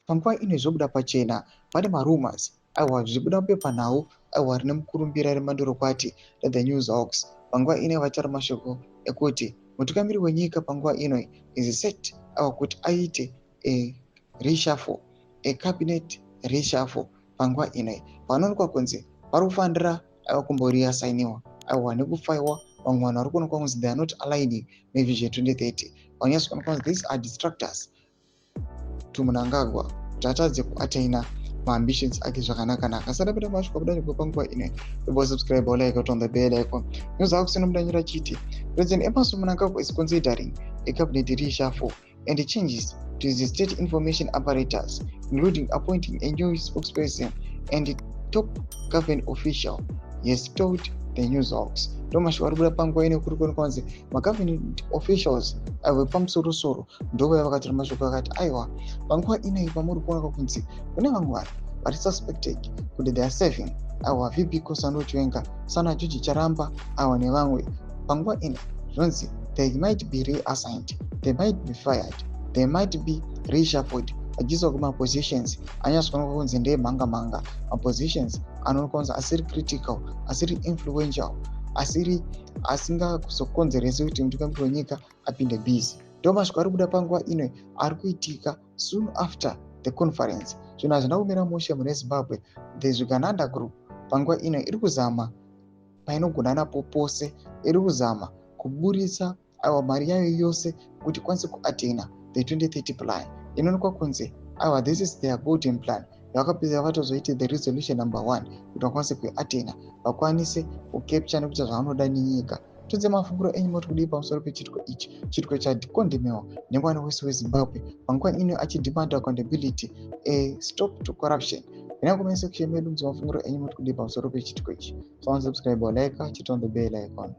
Panguva ino zvobuda pachena, pane marumors, aiwa, zvichibuda mupepanhau, aiwa, rine mukurumbira remandorokwati reThe News Hawks. Panguva ino vataura mashoko ekuti mutungamiri wenyika panguva ino is set, aiwa, kuti aite a reshuffle, a cabinet reshuffle. Panguva ino panoonekwa kunzi pari kufanira, aiwa, kumboreassigniwa, aiwa, nekufaiwa vamwe vanhu vari kuonekwa kunzi they are not aligning neVision 2030. Vanyatso kuonekwa kunzi these are distractors to Mnangagwa kuti atadze kuattaina maambitions ake zvakanaka-naka. Asati apinda masvika buda nyika panguva ino, ibo subscribe, like, on the bell icon. News Hawks inobuda nyora chiti President Emmerson Mnangagwa is considering a cabinet reshuffle and changes to the state information apparatus, including appointing a new spokesperson and top government official, he has told the News Hawks. Ndo mashoko ari kubuda panguva ino. Kuri kuonekwa kunzi magovernment officials avo pamusorosoro ndovaya vakatora mashoko akati, aiwa, panguva inoi pamuri kuonekwa kunzi kune vamwe vanhu vari suspected kuti they are serving, aiwa, VP Constantino Chiwenga, sana George Charamba, aiwa, nevamwe. Panguva ino zvinonzi they might be reassigned, they might be fired, they might be reshuffled, vachiiswa kumapositions anyatsokuonekwa kunzi ndemhanga mhanga, mapositions anoonekwa kunzi asiri critical, asiri influential, asiri asingazokonzeresi kuti mutungamiri wenyika apinde busy. Ndo mashoko ari kubuda panguva ino, ari kuitika soon after the conference. Zvinhu hazvina kumira mushe mune Zimbabwe. The Zvigananda Group panguva ino iri kuzama painogona napo pose, iri kuzama kuburitsa, aiwa, mari yayo yose kuti ikwanise kuattaina the 2030 plan. Inoonekwa kunzi, aiwa, this is their golden plan yavakapedza vatozoiti the resolution number one kuti vakwanise kuiattaina, vakwanise kucapture nekuita zvavanoda nenyika. Tudze mafunguro enyu, moti kudii pamusoro pechitiko ichi, chitiko chacondemniwa nemwana wese weZimbabwe panguva ino achidemand accountability, a stop to corruption? Ina comment section medu, mudzi mafunguro enyu, moti kudii pamusoro pechitiko ichi? So subscribe, like, hit on the bell icon.